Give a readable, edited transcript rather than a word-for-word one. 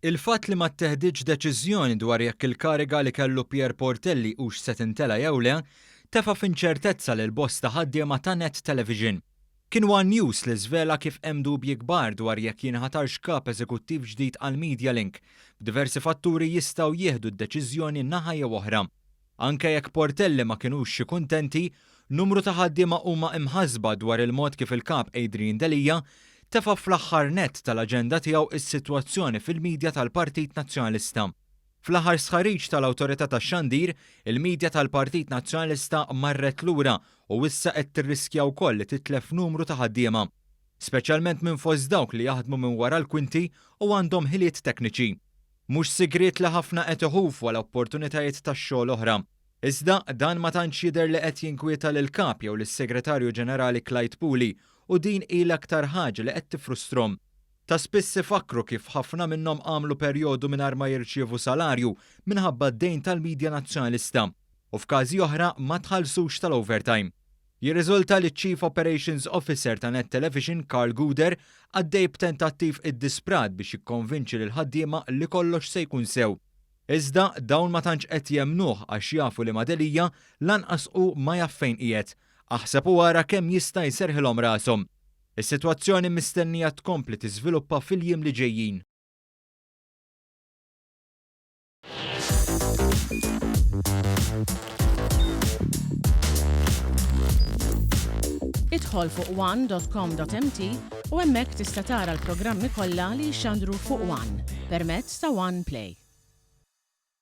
Il-fatt li ma tteħditx deċiżjoni dwar jekk il-kariga li kellu Pierre Portelli hux se tintela' jew le, tefa' f'inċertezza lil bosta ħaddiema ta' Net Television. Kien one News li żvela kif hemm dubji kbar dwar jekk jinħatarx kap eżekuttiv ġdid għal MediaLink, b'diversi fatturi jistgħu jieħdu d-deċiżjoni naħa jew oħra. Anke jekk Portelli ma kinux xi kuntenti, numru ta' ħaddiema huma imħassba dwar il-mod kif il-Kap Adrian Delia tefa' fl-aħħar nett tal-aġenda tiegħu s-sitwazzjoni fil-media tal-Partit Nazzjonalista. Fl-aħħar stħarriġ tal-Awtorità tax-Xandir, il-media tal-Partit Nazzjonalista marret lura u issa qed tirriskja wkoll li titlef numru ta' ħaddiema. Speċjalment minn fost dawk li jaħdmu minn wara l-kwinti u għandhom ħiliet tekniċi. Mhux sigriet li ħafna qed iħufu għal opportunitajiet ta' xogħol oħra. Iżda, dan ma tantx jidher li qed jinkwieta lill-Kap jew lis-Segretarju Ġenerali Clyde Puli u din hi l-aktar ħaġa li qed tiffrustrom. Ta' spiss ifakkru kif ħafna minnhom għamlu perjodu mingħajr ma jirċievu salarju minħabba d-dejn tal-media Nazzjonalista u f'każi oħra ma tħallsux tal-overtime. Jirriżulta li ċ-Chief Operations Officer ta' Net Television, Karl Gouder, għaddej b'tentattiv iddisprat biex jikkonvinċi lill-ħaddiema li kollox se jkun sew. Iżda, dawn ma tantx qed jemmnuh għax jafu li ma' Delia lanqas hu ma jaf fejn qiegħed. Aħseb u ara kemm jista' jserrħilhom rashom. Is-sitwazzjoni mistennija tkompli tiżviluppa fil-jiem li ġejjin. Idħol fuq one.com.mt u hemmhekk tista' tara l-programmi kollha li jixxandru fuq One permezz ta' One Play.